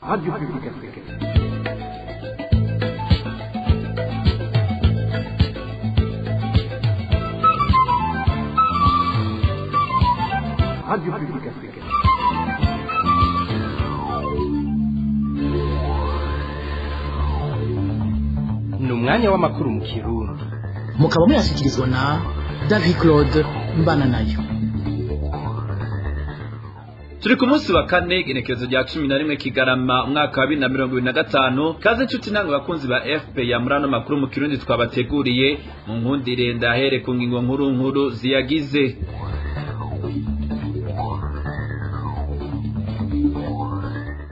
Radio Publique Africaine. Radio Publique Africaine. Ni umwanya w'amakuru mu Kirundi. Mukaba muyashyikirizwa na David Claude Mbananayo. Turi ku munsi wa kane, igenekerezo rya 11 Kigarama, umwaka wa 2025. Kaze inshuti namwe bakunzi ba FP ya murano makuru mu Kirundi twabateguriye. Mu nkundire ndahere ku ngingo nkuru nkuru ziyagize.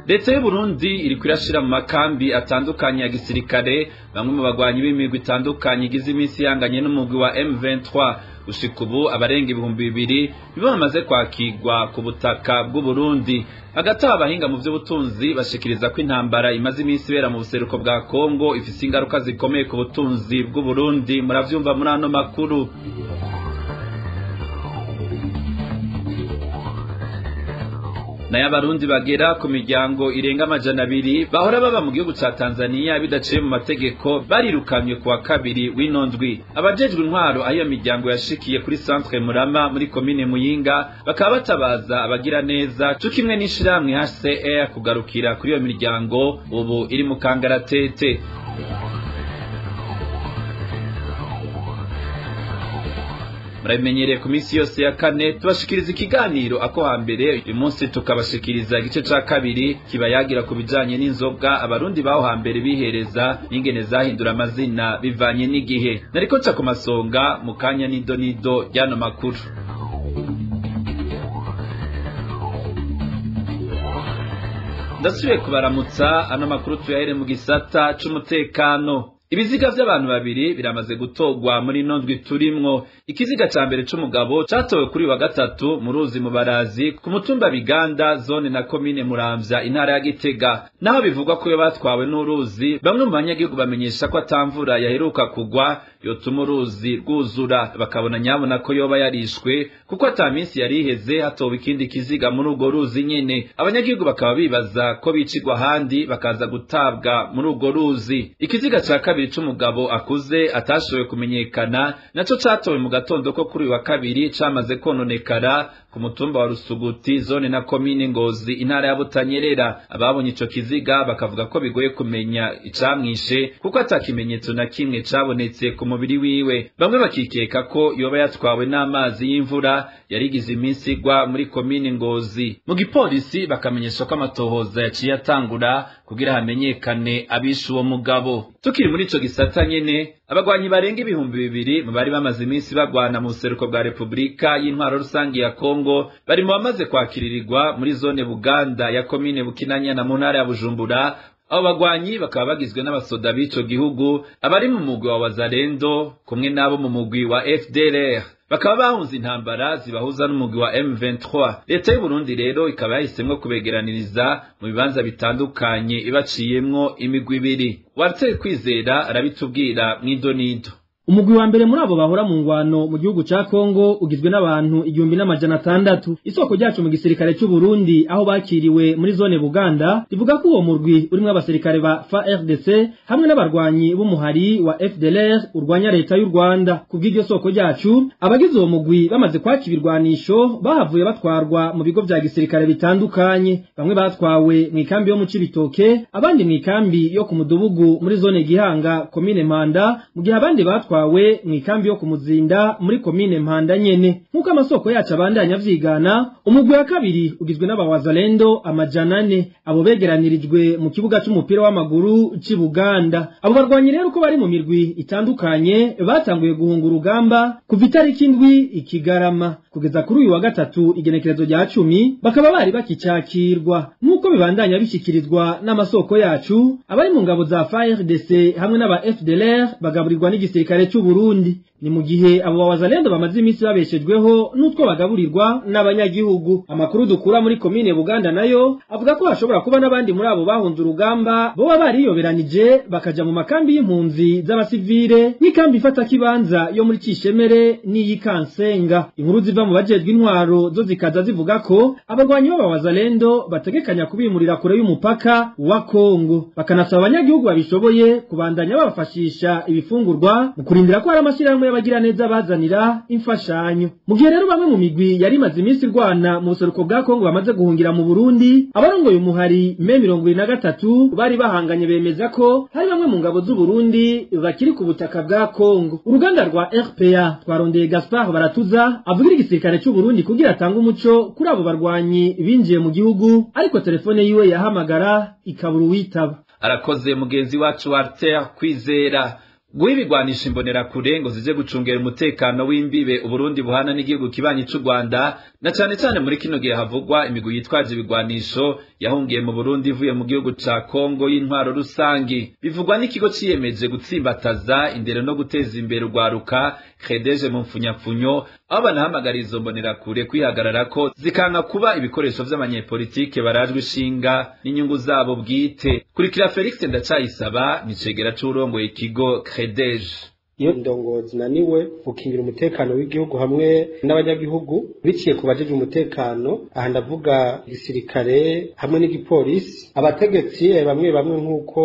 Leta y'u Burundi iriko irashira mu makambi atandukanye ya gisirikare bamwe mu bagwanyi b'imigwi itandukanye igize iminsi yanganye n'umugwi wa M23. Gushika ubu abarenga 2000 nibo bamaze kwakirwa ku butaka bw'u Burundi. Hagati aho, abahinga mu vy'ubutunzi bashikiriza ko intambara imaze iminsi ibera mu buseruko bwa Kongo ifise ingaruka zikomeye ku butunzi bw'u Burundi. Muravyumva muri ano makuru. Nayo Abarundi bagera ku miryango irenga 200 bahora baba mu gihugu ca Tanzania bidaciye mu mategeko barirukanywe kuwa kabiri w'ino ndwi. Abajejwe intwaro aho iyo miryango yashikiye kuri Centre Murama muri komine Muyinga bakaba batabaza abagira neza co kimwe n'ishirahamwe HCR kugarukira kuri iyo miryango ubu iri mu kangaratete. Murabimenyereye, ku minsi yose ya kane tubashikiriza ikiganiro Ako Hambere. Uyu munsi tukabashikiriza igice ca kabiri kiba yagira ku bijanye n'inzoga Abarundi baho hambere bihereza n'ingene zahindura amazina bivanye n'igihe. Nariko nca ku masonga, mu kanya nido nido ry'ano makuru. Ndasubiye kubaramutsa. Ano makuru tuyahere mu gisata c'umutekano. Ibiziga vy'abantu babiri biramaze gutogwa muri ino ndwi turimwo. Ikiziga ca mbere c'umugabo catowe kuri wa gatatu mu ruzi Mubarazi, ku mutumba Biganda, zone na komine Muramvya, intara ya Gitega. Naho bivugwa ko batwawe n'uruzi, bamwe mu banyagihugu bamenyesha ko atamvura yaheruka kugwa yotuma uruzi rwuzura, bakabona nyabona ko yoba yarishwe, kuko ata minsi yari iheze hatowe ikindi kiziga muri urwo ruzi nyene. Abanyagihugu bakaba bibaza ko bicigwa ahandi bakaza gutabwa muri urwo ruzi. Ikiziga ca kabiri c'umugabo akuze atashoboye kumenyekana naco catowe mu gatondo ko kuri uyu wa kabiri camaze kononekara ku mutumba wa Rusuguti, zone na komine Ngozi, intara ya Butanyerera. Ababonye ico kiziga bakavuga ko bigoye kumenya icamwishe, kuko ata kimenyetso na kimwe cabonetse ku mubiri wiwe. Bamwe bakikeka ko yoba yatwawe n'amazi y'imvura yarigize iminsi igwa muri komine Ngozi. Mu gipolisi bakamenyesha ko amatohoza yaciye atangura kugira hamenyekane abishe uwo mugabo. Tukiri muri ico gisata nyene, abagwanyi barenga 2000 mu bari bamaze iminsi bagwana mu buseruko bwa Repubulika y'Intwaro Rusange ya Kongo bari mu bamaze kwakiririrwa muri zone Buganda ya komine Bukinanyana mu ntara ya Bujumbura. Abo bagwanyi bakaba bagizwe n'abasoda b'ico gihugu, abari mu mugwi wa Wazalendo kumwe n'abo mu mugwi wa FDLR, bakaba bahunze intambara zibahuza n'umugwi wa M23. Leta y'u Burundi rero ikaba yahisemwo kubegeraniriza mu bibanza bitandukanye ibaciyemwo imigwi ibiri. Walter Kwizera arabitubwira mw'idonido. Umugwi wa mbere muri abo bahora mu ngwano mu gihugu ca Kongo ugizwe n'abantu 1600. Isoko ryacu mu gisirikare c'u Burundi aho bakiriwe muri zone Buganda rivuga ko uwo murwi urimwo abasirikare ba FARDC hamwe n'abarwanyi b'umuhari wa FDLR urwanya leta y'u Rwanda. Kubw'iryo soko ryacu, abagize uwo mugwi bamaze kwaka ibirwanisho bahavuye batwarwa mu bigo vya gisirikare bitandukanye. Bamwe batwawe mu ikambi yo mu Cibitoke, abandi mu ikambi yo ku Mudubugu muri zone Gihanga, komine Mpanda, mu gihe abandi batwawe mu ikambi yo kumuzinda muri komine Mpanda nyene. Nk'uko amasoko yacu abandanya avyigana, umugwi wa kabiri ugizwe n'abawazalendo 400. Abo begeranirijwe mu kibuga c'umupira w'amaguru c'i Buganda. Abo barwanyi rero uko bari mu mirwi itandukanye batanguye guhunga urugamba kuva itariki 7 Ikigarama kugeza kuri uyu wa gatatu igenekerezo rya 10, bakaba bari bakicakirwa. Nk'uko bibandanya bishikirizwa n'amasoko yacu, abari mu ngabo za FARDC hamwe n'aba FDLR bagaburirwa n'igisirikare c'u Burundi. Ni mu gihe abo bawazalendo bamaze iminsi babeshejweho n'utwo bagaburirwa n'abanyagihugu. Amakuru dukura muri komine Buganda nayo avuga ko hashobora kuba n'abandi muri abo bahunze urugamba boba bariyoberanije bakaja mu makambi y'impunzi z'abasivile n'ikambi ifata kibanza yo muri Cishemere n'iy'Ikansenga. Inkuru ziva mu bajejwe intwaro zo zikaza zivuga ko abarwanyi b'abawazalendo bategekanya kubimurira kure y'umupaka wa Kongo, bakanasaba abanyagihugu babishoboye kubandanya babafashisha ibifungurwa mu kurindira ko hari amashirahamwe y'abagira neza bazanira imfashanyo. Mu gihe rero bamwe mu migwi yari imaze iminsi irwana mu buseruko bwa Kongo bamaze guhungira mu Burundi, abarongoye umuhari M23 bari bahanganye bemeza ko hari bamwe mu ngabo z'u Burundi bakiri ku butaka bwa Kongo. Uruganda rwa RPA twarondeye Gaspard Baratuza avugira igisirikare cy'u Burundi kugira atange umuco kuri abo barwanyi binjiye mu gihugu, ariko telefone yiwe yahamagara ikabura uwitaba. Arakoze mugenzi wacu Walter Kwizera. Guhibigwanisha imbonerakure ngo zije gucungera umutekano w'imbibe Uburundi buhana n'igihugu kibanyi c'u Rwanda, na cane cane muri kino gihe havugwa imigwi yitwaje ibigwanisho yahungiye mu Burundi ivuye mu gihugu ca Kongo y'intwaro rusangi. Bivugwa n'ikigo ciyemeje gutsimbataza indero no guteza imbere urwaruka Credeje mu mfunyapfunyo, aho banahamagara izo mbonerakure kwihagararako zikanka kuba ibikoresho vy'abanyepolitike barajwe ishinga n'inyungu zabo bwite. Kurikira Felix Ndacayisaba ni cegera c'uwurongoye ikigo Credeje. Iyo ndongozi zinaniwe gukingira umutekano w'igihugu hamwe n'abanyagihugu biciye ku bajeje umutekano, aha ndavuga igisirikare hamwe n'igipolisi, abategetsi bamwe bamwe nk'uko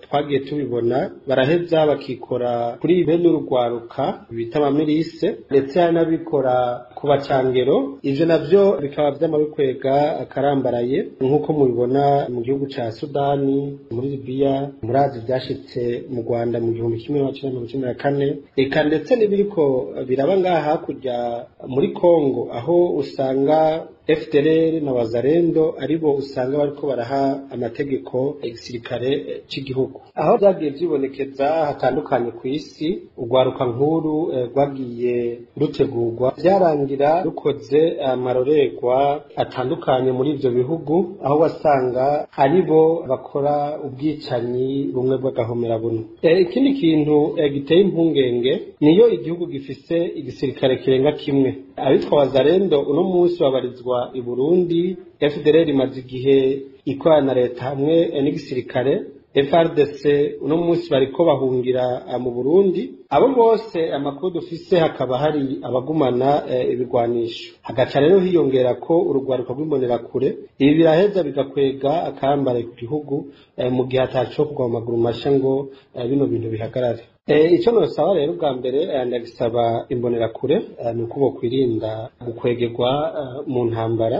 twagiye tubibona baraheza bakikora kuri bene urugwaruka bita abamirise, ndetse hari n'abikora ku bacangero. Ivyo navyo bikaba vyama bikwega akarambaraye nk'uko mubibona mu gihugu ca Sudani, muri Libya, murazi vyashitse mu Rwanda mu 1994, eka ndetse n'ibiriko biraba ngaha hakurya muri Kongo, aho usanga FDLR na Wazalendo aribo usanga bariko baraha amategeko igisirikare c'igihugu. Aho vyagiye vyibonekeza hatandukanye ku isi, urwaruka nkuru rwagiye rutegurwa vyarangira rukoze amarorerwa atandukanye muri ivyo bihugu, aho wasanga aribo bakora ubwicanyi bumwe bw'agahomerabunwa. Ikindi kintu giteye impungenge niyo igihugu gifise igisirikare kirenga kimwe. Abitwa Wazalendo uno munsi babarizwa i Burundi, FDLR imaze igihe ikorana na leta hamwe n'igisirikare, FRDC uno munsi bariko bahungira mu Burundi. Abo bose amakuru dufise hakaba hari abagumana ibigwanisho, hagaca rero hiyongera ko urugwaruka rw'imbonerakure. Ibi biraheza bigakwega akambare ku gihugu mu gihe ataco kugwa mu maguru masha ngo bino bintu bihagarare. Ico nosaba rero bwa mbere ndagisaba imbonerakure ni uko bokwirinda gukwegerwa mu ntambara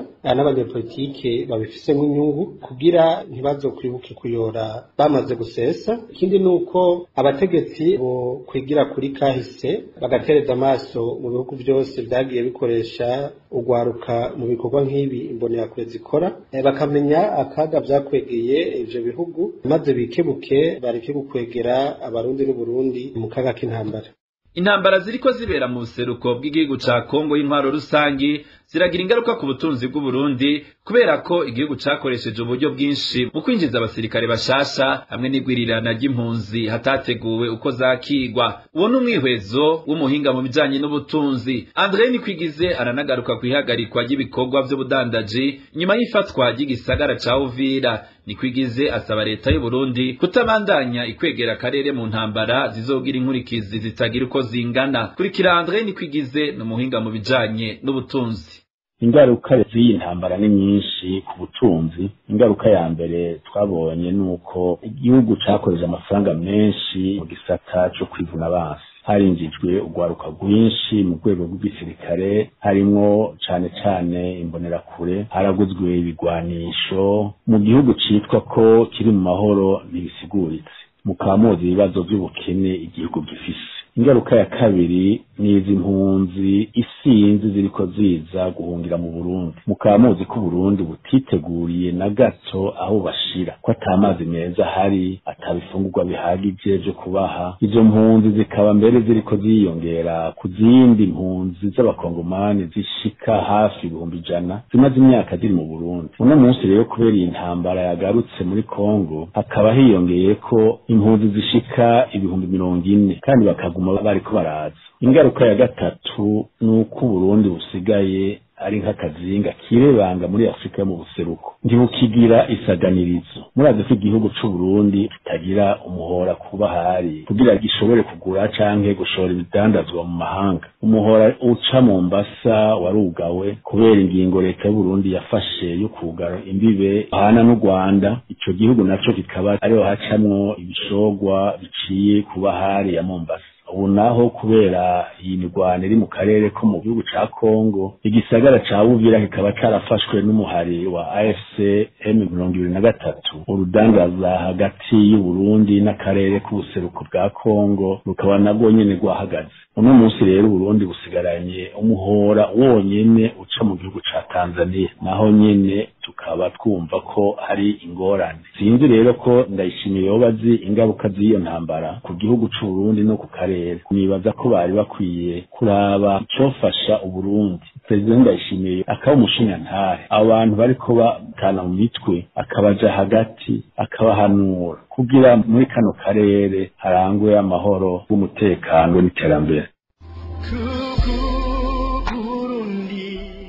n'abanyepolitike babifise nk'inyungu, kugira ntibazokwibuke kuyora bamaze gusesa. Ikindi ni uko abategetsi bo kwigira kuri kahise bagatereza amaso mu bihugu byose vyagiye bikoresha urwaruka mu bikorwa nk'ibi imbonerakure zikora, bakamenya akaga vyakwegeye ivyo bihugu, maze bikebuke bareke gukwegera abarundi n'Uburundi mu kaga k'intambara. Intambara ziriko zibera mu buseruko bw'igihugu ca Kongo y'intwaro rusangi ziragira ingaruka ku butunzi bw'u Burundi, kubera ko igihugu cakoresheje uburyo bwinshi mu kwinjiza abasirikare bashasha hamwe n'igwirirana ry'impunzi hatateguwe uko zakigwa. Uwo ni umwihwezo w'umuhinga mu bijanye n'ubutunzi André Nikwigize aranagaruka kwihagarikwa ry'ibikorwa vy'ubudandaji nyuma y'ifatwa ry'igisagara ca Uvira. Nikwigize asaba leta y'u Burundi kutabandanya ikwegera akarere mu ntambara zizogira inkurikizi zitagira uko zingana. Kurikira André Nikwigize ni umuhinga mu bijanye n'ubutunzi. Ingaruka z'iyi ntambara ni nyinshi ku butunzi. Ingaruka ya mbere twabonye nuko igihugu cakoresheje amafaranga menshi mu gisata co kwivuna abansi. Harinjijwe urwaruka rwinshi mu rwego rw'igisirikare, harimwo cane cane imbonerakure, haraguzwe ibigwanisho. Mu gihugu citwa ko kiri mu mahoro ntibisiguritse, mukaba muzi ibibazo vy'ubukene igihugu gifise. Ingaruka ya kabiri ni izi mpunzi isinzi ziriko ziza guhungira mu Burundi. Mukaba muzi ko Burundi butiteguriye na gato aho bashira, ko ata mazi meza hari, atabifungurwa bihagije vyo kubaha. Izo mpunzi zikaba mbere ziriko ziyongera ku zindi mpunzi z'abakongomani zishika hafi 100,000 zimaze imyaka ziri mu Burundi. Uno munsi rero kubera iyi ntambara yagarutse muri Kongo, hakaba hiyongeye ko impunzi zishika 40,000 kandi bakaguma baguma bariko baraza. Ingaruka ya gatatu nuko Burundi busigaye ari nk'akazinga kirebanga muri Afrika mu buseruko, ntibukigira isaganirizo. Murazi ko igihugu c'u Burundi kitagira umuhora kuba hari kugira gishobore kugura canke gushora ibidandazwa mu mahanga. Umuhora uca Mombasa warugawe kubera ingingo leta y'u Burundi yafashe yo kugara imbibe hana n'u Rwanda. Ico gihugu naco kikaba ariho hacamwo ibishogwa biciye kuba hari ya Mombasa. Ubu naho kubera iyi mirwano iri mu karere ko mu gihugu ca Kongo, igisagara ca Uvira kikaba carafashwe n'umuhari wa AFC M23, urudandaza hagati y'u Burundi n'akarere k'ubuseruko bwa Kongo rukaba nabwo nyene rwahagaze. Uno munsi rero Burundi busigaranye umuhora wonyene uca mu gihugu ca Tanzania, naho nyene tukaba twumva ko hari ingorane. Sinzi rero ko Ndayishimiye yoba azi ingaruka z'iyo ntambara ku gihugu c'u Burundi no ku karere. Nibaza ko bari bakwiye kuraba icofasha Uburundi. Perezida Ndayishimiye akaba umushingantahe, abantu bariko batana mu mitwe akabaja hagati akabahanura kugira muri kano karere harangwe amahoro, umutekano n'iterambere.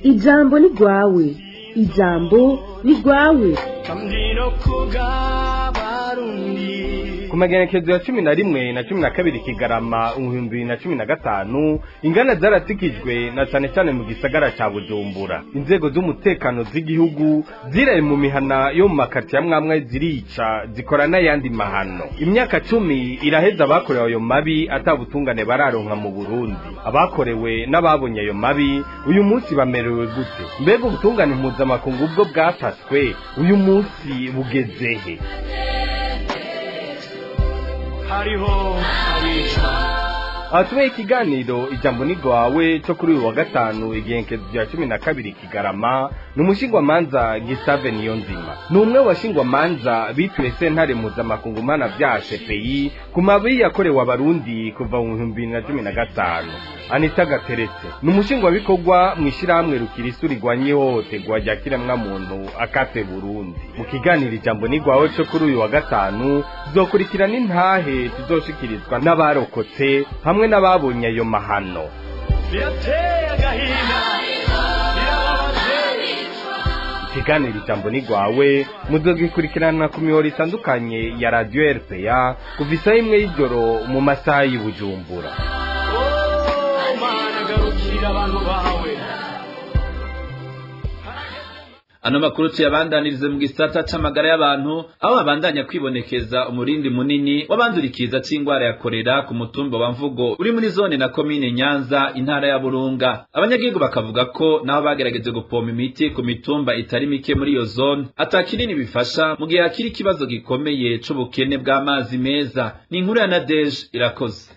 Ijambo ni rwawe, ijambo ni rwawe. Ku magenekezo ya 11 na 12 Kigarama 2015, ingana zaratikijwe na cane cane mu gisagara ca Bujumbura. Inzego z'umutekano z'igihugu ziraye mu mihana yo mu makati ya mwamwe zirica zikora n'ayandi mahano. Imyaka 10 iraheza abakorewe ayo mabi atabutungane bararonka mu Burundi. Abakorewe n'ababonye ayo mabi uyu munsi bamerewe gute? Mbega ubutungane mpuzamakungu ubwo bwataswe uyu munsi bugezehe? Hariho abicwa. Atuwe ikiganiro ijambo ni gwawe cyo kuri uyu wa gatanu igenkezo rya 12 Kigarama n'umushingwamanza Gustave Niyonzima. Ni umwe washingwamanza bituye sentare mpuzamakungu mana vya CPI ku mabi yakorewe abarundi kuva mu 2015. Anita Gateretse ni umushingwabikorwa mu ishirahamwe rukirisu rigwanya ihohoterwa rya kiremwamuntu akate Burundi. Mu kiganiro ijambo ni gwawe cyo kuri uyu wa gatanu tuzokurikirana intahe tuzoshikirizwa n'abarokotse hamwe n'ababonye ayo mahano. Ikiganiro ijambo ni gwawe muzogikurikirana ku mihoro itandukanye ya Radio RPA kuva isaha 1 y'ijoro mu masaha y'i Bujumbura. Ano makuru tuyabandanirize mu gisata c'amagara y'abantu, aho babandanya kwibonekeza umurindi munini w'abandurikiza c'ingwara ya kolera ku mutumba wa Mvugo uri muri zone na komine Nyanza, intara ya Burunga. Abanyagihugu bakavuga ko naho bagerageje gupompa imiti ku mitumba itari mike muri iyo zone atakinini bifasha mu gihe hakiri ikibazo gikomeye c'ubukene bw'amazi meza. Ni inkuru ya Nadege Irakoze.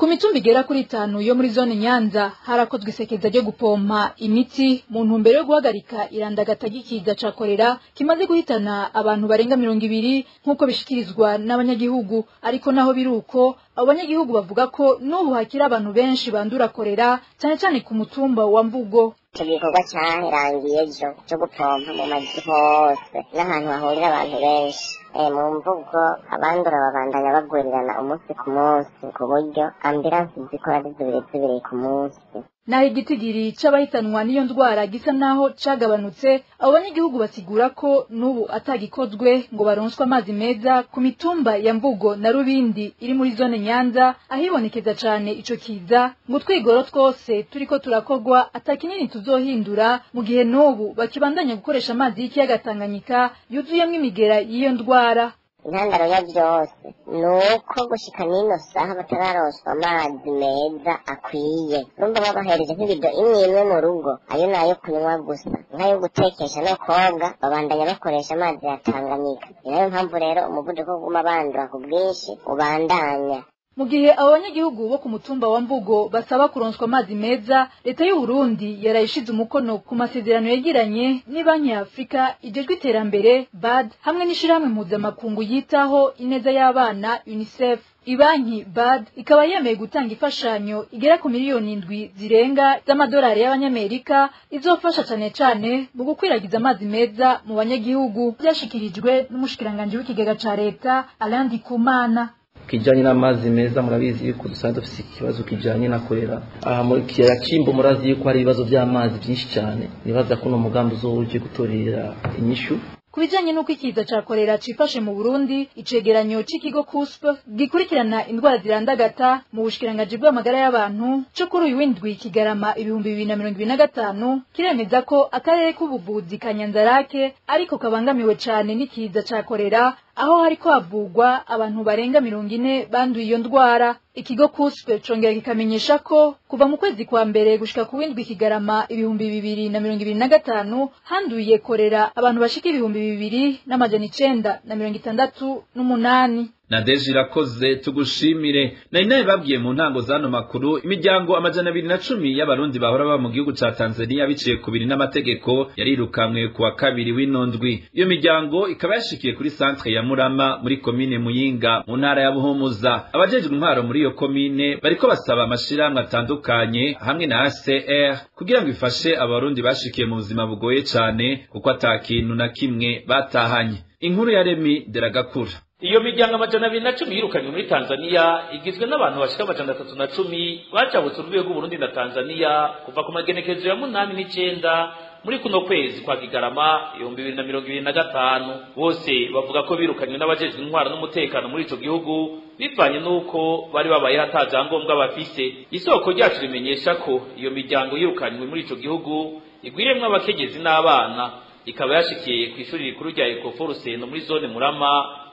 Ku mitumba igera kuri 5 yo muri zone Nyanza harakozwe isekeza ryo gupompa imiti mu ntumbero yo guhagarika irandagata ry'ikiza ca kolera kimaze guhitana abantu barenga 20 nk'uko bishikirizwa n'abanyagihugu. Ariko naho biruko abo banyagihugu bavuga ko n'ubu hakiri abantu benshi bandura kolera cyane cyane ku mutumba wa Mvugo. Icyo gikorwa cyarangiye ejo cyo gupompa mu mazu hose n'ahantu hahurira abantu benshi. Mu Mvugo abandura babandanya bagwirirana umunsi ku munsi ku buryo ambulansi zikora zibiri ku munsi. Naho igitigiri c'abahitanwa n'iyo ndwara gisa naho cagabanutse, abo banyagihugu basigura ko n'ubu atagikozwe ngo baronswe amazi meza ku mitumba ya Mvugo na Rubindi iri muri zone Nyanza ahibonekeza cane ico kiza, ngo twigoro twose turiko turakorwa atakinini tuzohindura mu gihe n'ubu bakibandanya gukoresha amazi y'ikiyaga Tanganyika yuzuyemwo imigera y'iyo ndwara. Intandaro ya byose nuko gushika n'ino saha batararonswa amazi meza akwiye. Urumva babahereje nk'ibido imwe imwe mu rugo, ayo nayo kunywa gusa, nk'ayo gutekesha no koga babandanya bakoresha amazi ya Tanganyika. Ni nayo mpamvu rero umuvuduko w'uguma bandura ku bwinshi ubandanya. Mu gihe abo banyagihugu bo ku mutumba wa Mvugo basaba kuronswa amazi meza, leta y'u Burundi yarayishize umukono ku masezerano yagiranye n'ibanki ya Afrika ijejwe iterambere BAD hamwe n'ishirahamwe mpuzamakungu yitaho ineza y'abana UNICEF. Ibanki BAD ikaba yemeye gutanga ifashanyo igera ku miliyoni 7 zirenga z'amadolari y'abanyamerika izofasha cane cane mu gukwiragiza amazi meza mu banyagihugu. Byashikirijwe n'umushikiranganje w'ikigega ca leta Alain Ndikumana. Kijanye n'amazi meza, murabizi yuko dusanzwe dufise ikibazo kijanye na kolera aha muri kiyaya c'Imbo. Murazi yuko hari ibibazo vy'amazi vyinshi cane. Nibaza ko uno mugambi uzoba gutorera inyishu. Ku bijanye n'uko ikiza ca kolera cifashe mu Burundi, icegeranyo c'ikigo CUSP gikurikirana indwara zirandagata mu bushikiranganji bw'amagara y'abantu co kuri uyu w'indwi Kigarama 2025 kiremeza ko akarere k'ubuvuzi ka Nyanzarake ariko kabangamiwe cane n'ikiza ca kolera, aho hariko havugwa abantu barenga 40 banduye iyo ndwara. Ikigo CUSP congera kikamenyesha ko kuva mu kwezi kwa mbere gushika ku w'indwi Kigarama 2025 handuye kolera abantu bashika 2968. Nadeje irakoze, tugushimire. Nari nawe babwiye mu ntango zano makuru, imiryango 210 y'abarundi bahora baba mu gihugu ca Tanzania biciye kubiri n'amategeko yarirukamwe kuwa kabiri w'inondwi. Iyo miryango ikaba yashikiye kuri centre ya Murama muri komine Muyinga mu ntara ya Buhumuza. Abajejwe intwaro muri iyo komine bariko basaba amashirahamwe atandukanye hamwe na ACR kugira ngo ifashe abarundi bashikiye mu buzima bugoye cane, kuko atakintu na kimwe batahanye. Inkuru ya Remi Deragakura. Iyo miryango 210 yirukanywe muri Tanzania igizwe n'abantu bashika 310 bacabutse urwego rw'Uburundi na Tanzania kuva ku magenekezo ya 8 n'icenda muri kuno kwezi kwa Kigarama 2025. Bose bavuga ko birukanywe n'abajejwe intwaro n'umutekano muri ico gihugu bivanye nuko bari babaye atavyangombwa bafise. Isoko ryacu rimenyesha ko iyo miryango yirukanywe muri ico gihugu igwiremwo abakenyezi n'abana, ikaba yashikiye kw'ishuri rikuru rya Ecofo Ruseno muri zone Murama,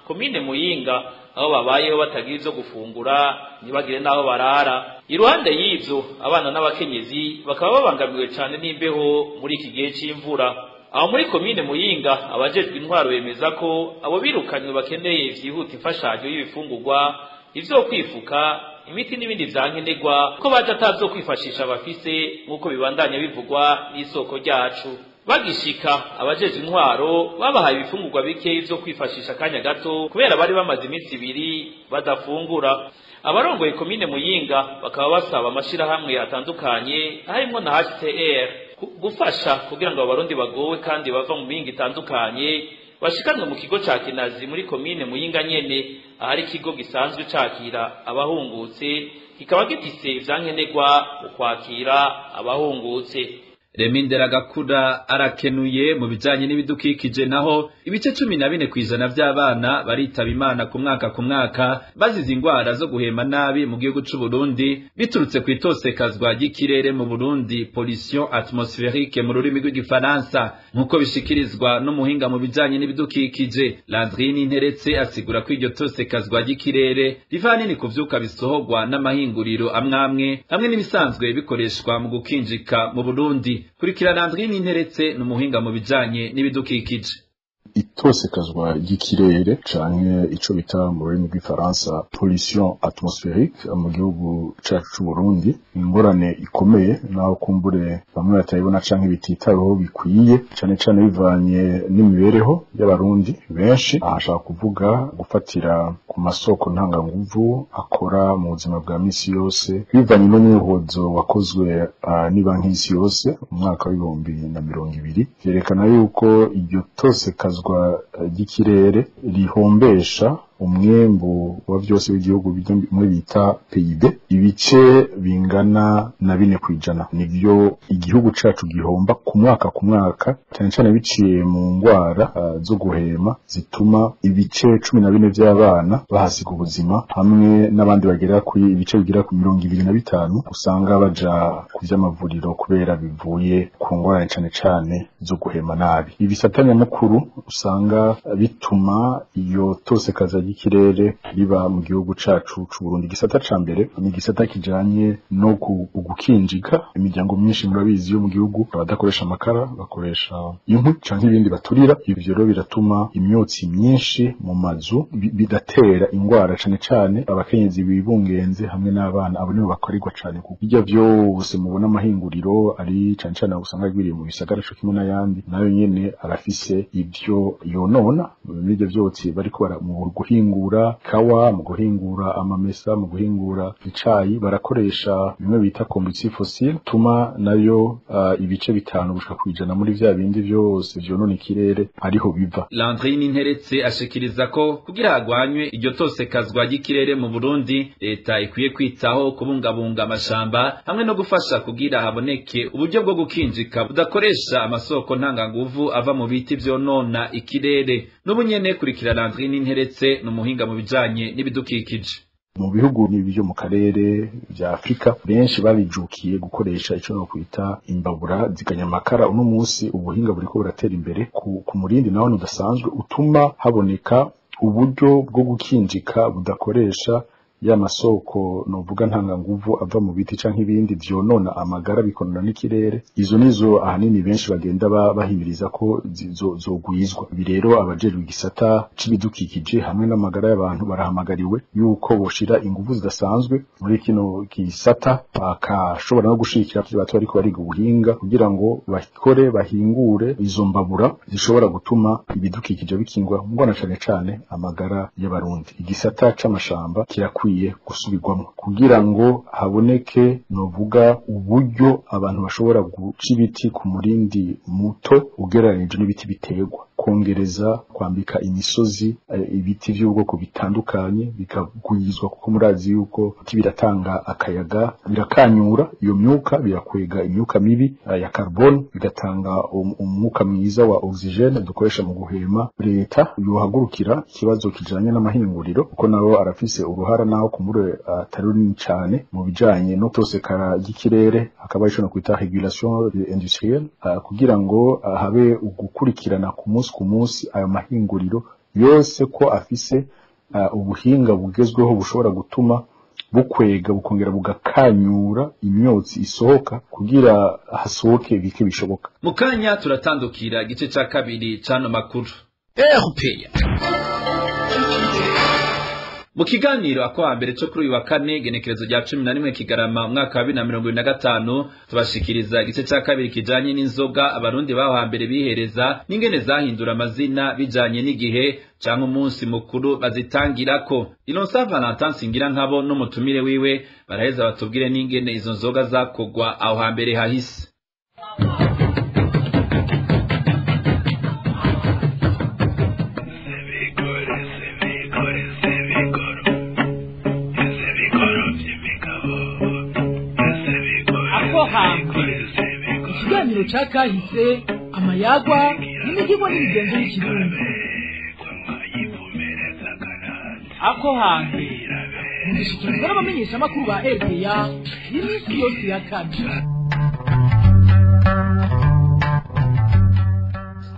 komine Muyinga, aho babayeho batagira ivyo gufungura ntibagire n'aho barara. Iruhande y'ivyo, abana n'abakenyezi bakaba babangamiwe cane n'imbeho muri iki gihe c'imvura. Aho muri komine Muyinga, abajejwe intwaro bemeza ko abo birukanywe bakeneye vyihuta imfashanyo y'ibifungurwa, ivyo kwifuka, imiti n'ibindi vyankenerwa, ko baje atavyo kwifashisha bafise, nk'uko bibandanya bivugwa n'isoko ryacu. Bagishika, abajejwe intwaro babahaye ibifungurwa bike vyo kwifashisha akanya gato kubera bari bamaze iminsi 2 badafungura. Abarongoye komine Muyinga bakaba basaba amashirahamwe atandukanye harimwo na HCR gufasha kugira ngo abarundi bagowe kandi bava mu mihingo itandukanye bashikanwe mu kigo ca Kinazi muri komine Muyinga nyene, ahari ikigo gisanzwe cakira abahungutse, kikaba gifise ivyankenerwa mu kwakira abahungutse. Remindera Gakura arakenuye. Mu bijanye n'ibidukikije naho, ibice 14% vy'abana baritaba Imana ku mwaka ku mwaka bazize ingwara zo guhema nabi mu gihugu c'u Burundi, biturutse ku itosekazwa ry'ikirere mu Burundi, pollution atmosphérique mu rurimi rw'igifaransa, nkuko bishikirizwa n'umuhinga mu bijanye n'ibidukikije Landrine Nteretse. Asigura ko iryo tosekazwa ry'ikirere riva hanini ku vyuka bisohorwa n'amahinguriro amwamwe hamwe n'ibisanzwe bikoreshwa mu gukinjika mu Burundi. Kurikira Landrine Nteretse, n'umuhinga mu bijanye n'ibidukikije. Itosekazwa ry'ikirere canke ico bita mu rurimi rw'ifaransa pollution atmosphérique mu gihugu cacu c'u Burundi, ingorane ikomeye naho kumbure bamwe batayibona canke bititaweho bikwiye, cane cane bivanye n'imibereho y'abarundi benshi. Ahashaka kuvuga gufatira ku masoko ntanganguvu akora mu buzima bwa misi yose, bivanye n'umwihozo wakozwe n'ibanki y'isi yose mu mwaka wa 2020, vyerekana yuko iryo tosekazwa ry'ikirere rihombesha umwembu wa vyose w'igihugu, bimwe bita PIB, ibice bingana na 4% nivyo igihugu cacu gihomba ku mwaka ku mwaka, cyane cyane biciye mu ngwara zo guhema zituma ibice 14 vy'abana bahasiga ubuzima, hamwe n'abandi bagera kuri ibice bigera ku 25 usanga baja ku vy'amavuriro kubera bivuye ku ngorane cane cane zo guhema nabi. Ibisata nyamukuru usanga bituma iyo tosekaza ry'ikirere riba mu gihugu cacu c'u Burundi, igisata ca mbere ni igisata kijanye no gukinjika. Imiryango myinshi murabizi yo mu gihugu abadakoresha amakara, bakoresha inkwi canke ibindi baturira. Ivyo rero biratuma imyotsi myinshi mu mazu, bidatera ingwara cane cane abakenyezi bibungenze hamwe n'abana. Abo nibo bakorerwa cane, kuko irya vyose mubona amahinguriro ari cane cane usanga agwiriye mu bisagara co kimwe n'ayandi, nayo nyene arafise ivyo yonona muri ivyo vyotsi bariko mu guhingura. guhingura kawa, mu guhingura amamesa, mu guhingura icayi, barakoresha bimwe bita combustible fossile, tuma nayo ibice 5 gushika 1% muri vya bindi vyose vyonona ikirere ariho biva. Landry Ninteretse ashikiriza ko kugira hagwanywe iryo tosekazwa ry'ikirere mu Burundi, leta ikwiye kwitaho kubungabunga amashamba hamwe no gufasha kugira haboneke uburyo bwo gukinjika budakoresha amasoko ntanganguvu ava mu biti vyonona ikirere. N'ubunyene kurikira Landry Ninteretse n'umuhinga mu bijanye n'ibidukikije. Mu bihugu n'ibyo mu karere vya Afrika benshi babijukiye gukoresha ico no kwita imbabura zikanyamakara. Uno munsi ubuhinga buriko buratera imbere ku murindi nawo udasanzwe utuma haboneka uburyo bwo gukinjika budakoresha ya masoko novuga ntanganguvu ava mu biti canke ibindi vyonona amagara bikonona n'ikirere. Izo nizo ahanini benshi bagenda bahimiriza ko zogwizwa. Ibi rero abajejwe igisata c'ibidukikije hamwe n'amagara y'abantu barahamagariwe yuko boshira inguvu zidasanzwe muri kino gisata, bakashobora no gushigikira bato bariko bariga ubuhinga kugira ngo bakore bahingure izo mbabura zishobora gutuma ibidukikije bikingwa, ngona cane cane amagara y'abarundi. Igisata c'amashamba kirakwiye gusubirwamo kugira ngo haboneke novuga uburyo abantu bashobora guca ibiti ku murindi muto ugereranije n'ibiti biterwa, kongereza kwambika imisozi ibiti by'ubwoko bitandukanye bikagwizwa, kuko murazi yuko ibiti biratanga akayaga, birakanyura iyo myuka, birakwega imyuka mibi ya carbone, bigatanga umwuka mwiza wa oxygene dukoresha mu guhema. Leta yohagurukira ikibazo kijanye n'amahinguriro, kuko nabo arafise uruhara naho kumure atari runini cane mu bijanye no tosekara ry'ikirere, hakaba ico no kwita regulation industrielle, kugira ngo habe ugukurikirana ku munsi ku munsi ayo mahinguriro yose ko afise ubuhinga bugezweho bushobora gutuma bukwega bukongera bugakanyura imyotsi isohoka kugira hasohoke bike bishoboka. Mukanya turatandukira igice ca kabiri cano makuru. Mu kiganiro ako hambere cyo kuri uyu wa kane genekerezo rya 11 Kigarama umwaka wa 2025 tubashikiriza igice ca kabiri kijanye n'inzoga abarundi baho hambere bihereza n'ingene zahindura amazina bijanye n'igihe canke umunsi mukuru bazitangirako. Innocent Valentin Singira nkabo n'umutumire wiwe baraheza batubwire n'ingene izo nzoga zakogwa aho hambere hahise. Ikiganiro ca kahise, amayagwa n'imigigo n'imigenzo y'ikirundi. Ako hambere mugishikirizwa n'abamenyeshamakuru ba RPA y'iminsi yose ya kane.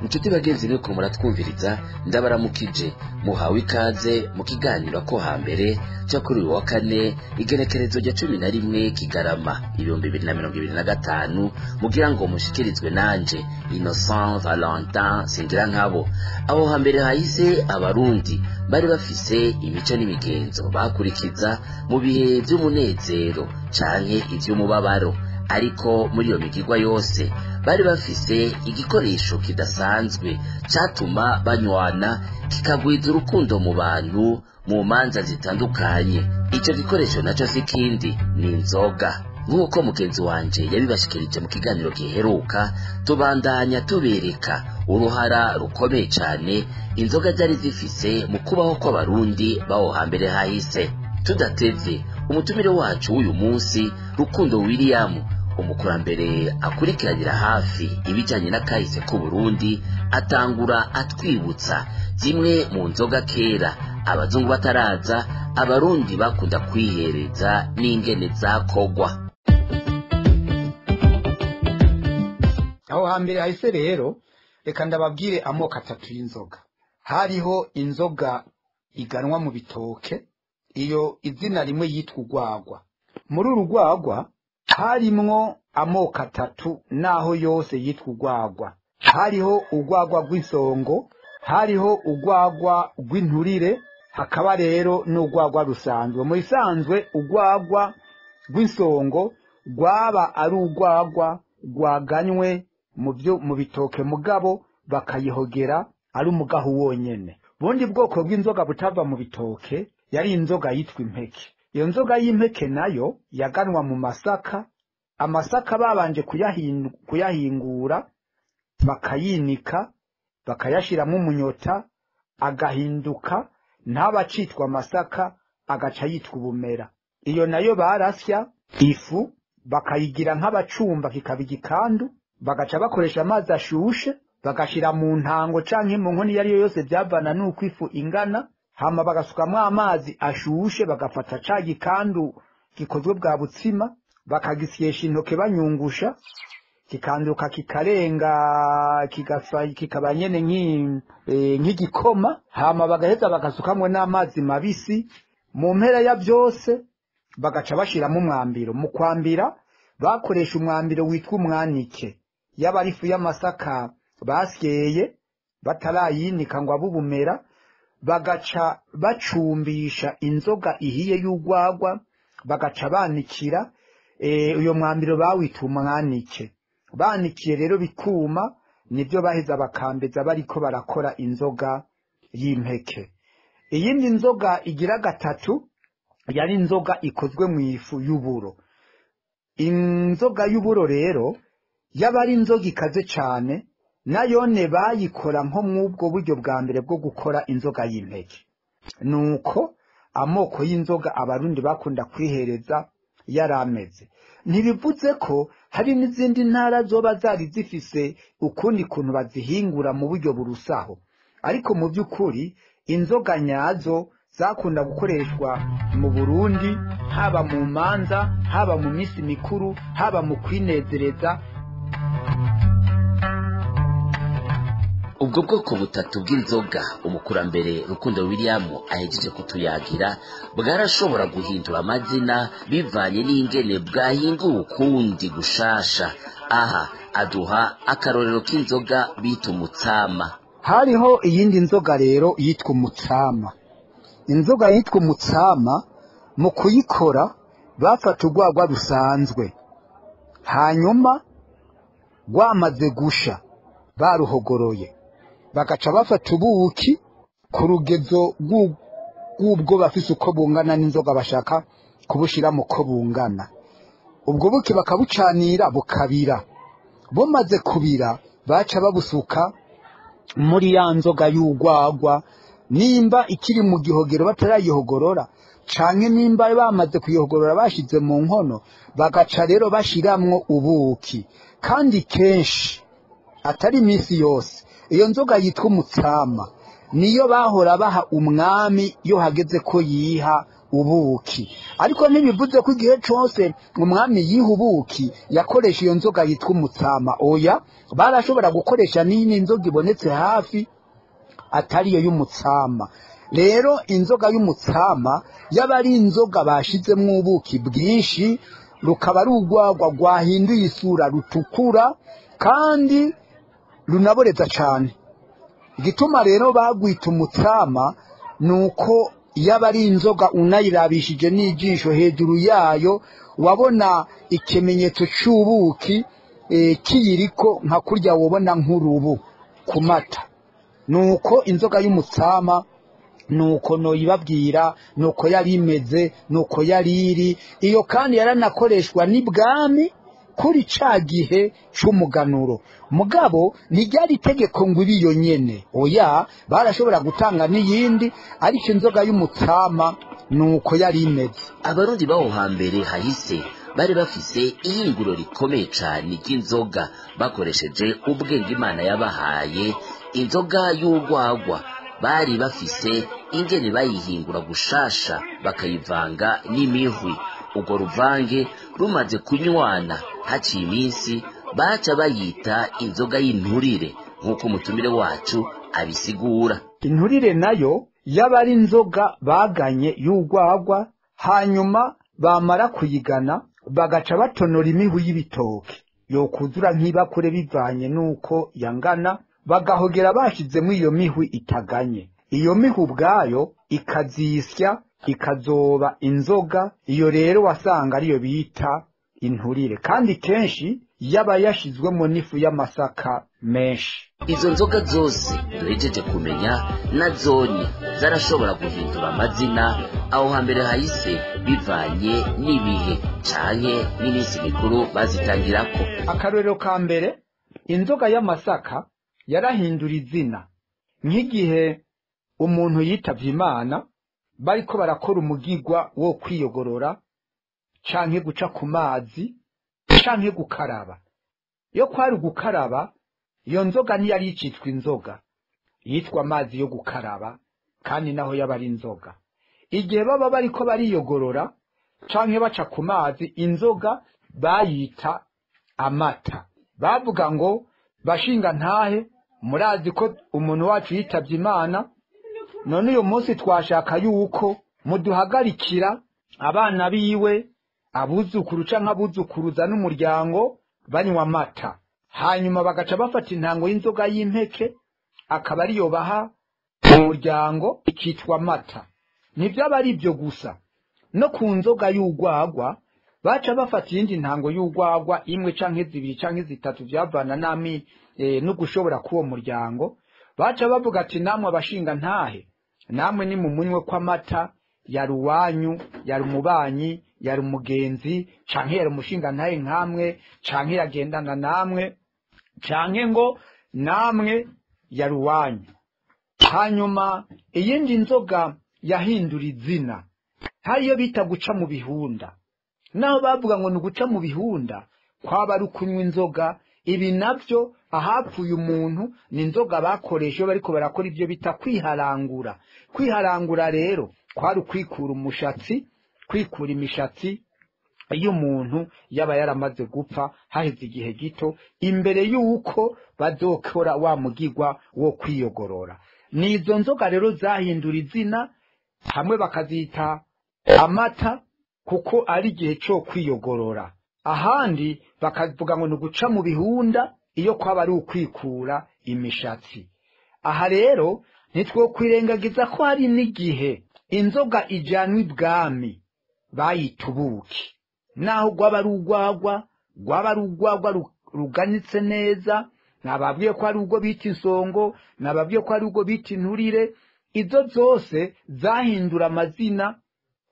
Inshuti bagenzi nuko muratwumviriza, ndabaramukije, muhawe ikaze mu kiganiro ko hambere cyo kuri uyu wa kane igenekerezo rya 11 Kigarama 2025, mugira ngo mushikirizwe nanje Innocent Valentin Singira nkabo. Aho hambere hahise abarundi bari bafise imico n'imigenzo bakurikiza mu bihe by'umunezero canke ivy'umubabaro, ariko muri iyo migirwa yose bari bafise igikoresho kidasanzwe catuma banywana, kikagwiza urukundo mu bantu mu manza zitandukanye. Ico gikoresho naco si kindi, ni inzoga. Nk'uko mugenzi wanje yabibashikirije mu kiganiro giheruka, tubandanya tubereka uruhara rukomeye cane inzoga zari zifise mu kubaho kw'abarundi baho hambere hahise. Tudatevye, umutumire wacu w'uyu munsi Rukundo William, umukurambere akurikiranira hafi ibijanye n'akahise k'u Burundi, atangura atwibutsa zimwe mu nzoga kera abazungu bataraza abarundi bakunda kwihereza n'ingene zakogwa. Aho hambere hahise rero, reka ndababwire amoko atatu y'inzoga. Hariho inzoga iganwa mu bitoke, iyo izina rimwe yitwa urwagwa. Muri uru rwagwa harimwo amoko atatu naho yose yitwa urwagwa. Hariho urwagwa rw'insongo, hariho urwagwa rw'inturire, hakaba rero n'urwagwa rusanzwe. Mu isanzwe urwagwa rw'insongo rwaba ari urwagwa rwaganywe mu byo mu bitoke, mugabo bakayihogera ari umugaho wonyene. Bundi bwoko bw'inzoga butava mu bitoke yari inzoga yitwa impeke. Iyo nzoga y'impeke nayo yaganwa mu masaka. Amasaka babanje kuyahingura, bakayinika, bakayashiramo umunyota, agahinduka ntabacitwa amasaka, agaca yitwa ubumera. Iyo nayo barasya ifu bakayigira nk'abacumba kikaba igikandu, bagaca bakoresha amazi ashushe, bagashira mu ntango canke mu nkono iyo ariyo yose byavana n'uko ifu ingana, hama bagasukamwo amazi ashushe, bagafata ca gikandu gikozwe bwa butsima, bakagisyesha intoke banyungusha, kikanduka kikarenga, kikaba nyene nk'igikoma, hama bagaheza bagasukamwo n'amazi mabisi. Mu mpera ya byose bagaca bashiramo umwambiro. Mu kwambira bakoresha umwambiro witwa umwanike, yaba ari ifu y'amasaka basyeye batarayinika ngo abubumera, bagaca bacumbisha inzoga ihiye y'urwagwa, bagaca banikira. Uyo mwambiro bawita umwanike. Banikiye rero bikuma, nibyo baheza bakambeza bariko barakora inzoga y'impeke. Iyindi nzoga igira gatatu yari inzoga ikozwe mu ifu y'uburo. Inzoga y'uburo rero yaba ari inzoga ikaze cane, nayone bayikora nko mw'ubwo buryo bwa mbere bwo gukora inzoga y'impeke. Nuko amoko y'inzoga Abarundi bakunda kwihereza yarameze. Ntibivuze ko hari n'izindi ntara zoba zari zifise ukundi kuntu bazihingura mu buryo burusaho, ariko mu by'ukuri inzoga nyazo zakunda gukoreshwa mu Burundi, haba mu manza, haba mu misi mikuru, haba mu kwinezereza. Ubwo bwoko butatu bw'inzoga umukurambere Rukundo William ahejeje kutuyagira bwarashobora guhindura amazina bivanye n'ingene bwahinguwe ukundi gushasha. Aha aduha akarorero k'inzoga bita umutsama. Hariho iyindi nzoga rero yitwa umutsama. Inzoga yitwa umutsama mu kuyikora bafata urwagwa rusanzwe, hanyuma rwamaze gusha baruhogoroye, bagaca bafata ubuki ku rugezo rw'ubwo bafise uko bungana n'inzoga bashaka kubushira mu ko bungana. Ubwo buki bakabucanira bukabira, bumaze kubira baca babusuka muri ya nzoga y'urwagwa, nimba ikiri mu gihogero batarayihogorora, canke nimba bamaze kuyihogorora bashize mu nkono, bagaca rero bashiramwo ubuki. Kandi kenshi atari iminsi yose iyo nzoga yitwa umutsama niyo bahora baha umwami iyo hageze ko yiha ubuki. Ariko ntibivuze ko igihe cose umwami yiha ubuki yakoresha iyo nzoga yitwa umutsama. Oya, barashobora gukoresha n'iyindi nzoga ibonetse hafi atari iyo y'umutsama. Rero inzoga y'umutsama yaba ari inzoga bashizemwo ubuki bwinshi, rukaba ari urwagwa rwahinduye isura rutukura kandi runaboreza cane. Igituma rero bagwita umutsama nuko yaba ari inzoga unayirabishije n'ijisho hejuru yayo wabona ikimenyetso c'ubuki kiyiriko, nka kurya wobona nk'urubu ku mata. Nuko inzoga y'umutsama nuko noyibabwira, nuko yari imeze, nuko yari iri. Iyo kandi yaranakoreshwa n'ibwami kuri ca gihe c'umuganuro. Mugabo ntiryari itegeko ngo ibe iyo nyene, oya, barashobora gutanga n'iyindi, ariko inzoga y'umutsama nuko yari imeze. Abarundi baho hambere hahise bari bafise ihinguro rikomeye cane ry'inzoga bakoresheje ubwenge Imana yabahaye. Inzoga y'urwagwa bari bafise ingene bayihingura gushasha, bakayivanga n'imihwi. Urwo ruvange rumaze kunywana haciye iminsi baca bayita inzoga y'inturire, nk'uko umutumire wacu abisigura. Inturire nayo yaba ari inzoga baganye y'urwagwa, hanyuma bamara kuyigana bagaca batonora imihwi y'ibitoke yokuzura nk'ibakure bivanye n'uko yangana, bagahogera bashizemo iyo mihwi itaganye. Iyo mihwi ubwayo ikazisya ikazoba inzoga. Iyo rero wasanga ariyo bita inturire, kandi kenshi yaba yashizwemo n'ifu y'amasaka menshi. Izo nzoga zose duhejeje kumenya na zone zarashobora guhindura amazina aho hambere hahise bivanye n'ibihe canke n'iminsi mikuru bazitangirako. Akarorero ka mbere, inzoga y'amasaka yarahindura izina. Nk'igihe umuntu yitavye Imana bariko barakora umugigwa wo kwiyogorora canke guca ku mazi canke gukaraba. Iyo kwari gukaraba, iyo nzoga ntiyari icitwa inzoga, yitwa amazi yo gukaraba, kandi naho yaba ari inzoga. Igihe baba bariko bariyogorora canke baca ku mazi, inzoga bayita amata. Bavuga ngo bashinga ntahe, murazi ko umuntu wacu yitavye Imana, none uyu munsi twashaka yuko muduhagarikira abana biwe, abuzukuru canke abuzukuruza n'umuryango banywa amata. Hanyuma bagaca bafata intango y'inzoga y'impeke akaba ariyo baha umuryango, ikitwa amata. Ntivyaba ari ibyo gusa, no ku nzoga y'urwagwa baca bafata iyindi ntango y'urwagwa imwe canke zibiri canke zitatu, vyavana nami no gushobora k'uwo muryango. Baca bavuga ati namwe abashinga ntahe, namwe ni mumunywe kw'amata, yari uwanyu, yari umubanyi, yari umugenzi, canke yari umushinga ntahe nkamwe, canke yagendana namwe, canke ngo namwe yari uwanyu. Hanyuma iyindi nzoga yahindura izina, hariyo bita guca mu bihunda. Naho bavuga ngo ni uguca mu bihunda, kwaba ari ukunywa inzoga. Ibi navyo ahapfuye umuntu ni inzoga bakoresha bariko barakora ivyo bita kwiharangura. Kwiharangura rero kwari ukwikura umushatsi, kwikura imishatsi y'umuntu yaba yaramaze gupfa haheze igihe gito imbere y'uko bazokora wa mugigwa wo kwiyogorora. Ni izo nzoga rero zahindura izina, hamwe bakazita amata kuko ari igihe cyo kwiyogorora, ahandi bakavuga ngo ni uguca mu bihunda iyo kwaba ari ukwikura imishatsi. Aha rero ntitwokwirengagiza ko hari n'igihe inzoga ijyanwa ibwami bayita ubuki, naho rwaba ari urwagwa, rwaba ari urwagwa ruganitse neza. Nababwiye ko ari urwo bita insongo, nababwiye ko ari urwo bita inturire. Izo zose zahindura amazina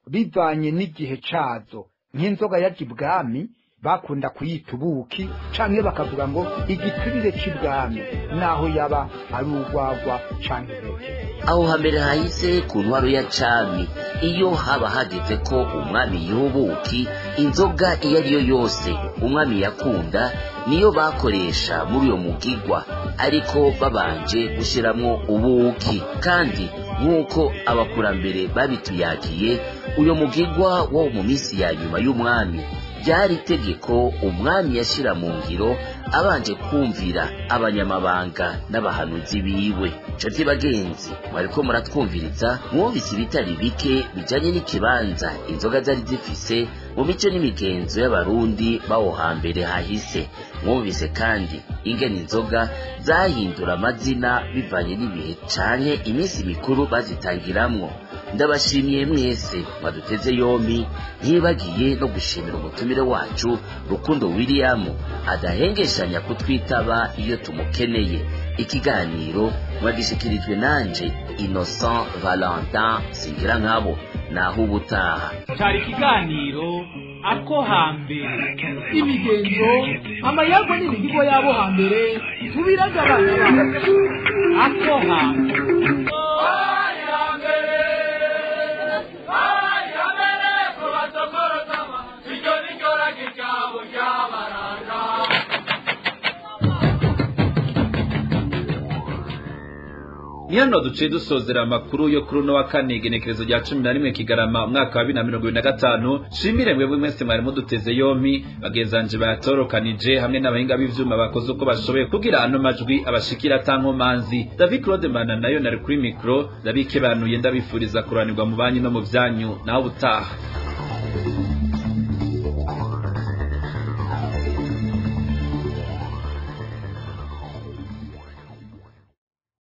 bivanye n'igihe cazo. Nk'inzoga yaje ibwami bakunda kuyita ubuki, canke bakavuga ngo igiturire c'ibwami, naho yaba ari urwagwa canke impeke. Aho hambere hahise ku ntwaro ya cami, iyo haba hageze ko umwami yiha ubuki, inzoga iyo ariyo yose umwami yakunda niyo bakoresha muri uyo mugigwa, ariko babanje gushiramwo ubuki. Kandi nk'uko abakurambere babituyagiye, uyo mugigwa wo mu minsi ya nyuma y'umwami ryari itegeko umwami yashira mu ngiro abanje kumvira abanyamabanga n'abahanuzi biwe. Nshuti bagenzi mwariko muratwumviriza, mwumvise ibitari bike bijanye n'ikibanza inzoga zari zifise mu mico n'imigenzo y'abarundi bawo hambere hahise. Mwumvise kandi ingene inzoga zahindura amazina bivanye n'ibihe canke iminsi mikuru bazitangiramwo. Ndabashimiye mwese mwaduteze yombi, ntibagiye no gushimira umutumire wacu Rukundo William adahengeshanya kutwitaba iyo tumukeneye. Ikiganiro mwagishikirijwe nanje Innocent Valentin Singirankabo. Naho ubutaha cari ikiganiro ako hambere, imigenzo, amayagwa n'imigigo yabo hambere tubiraga abana ako hambere. Ni hano duciye dusozera amakuru yo kuri uno wa kane, igenekerezo rya 11 Kigarama umwaka wa 2025. Shimire mwebwe mwese mwari muduteze yompi, bagenzanje bayatorokanije hamwe n'abahinga b'ivyuma bakoze uko bashoboye kugira ano majwi abashikira atankomanzi. David Claude Mbana nayo nari kuri micro, ndabikebanuye, ndabifuriza kuranirwa mu banyu no mu vyanyu. Naho ubutaha.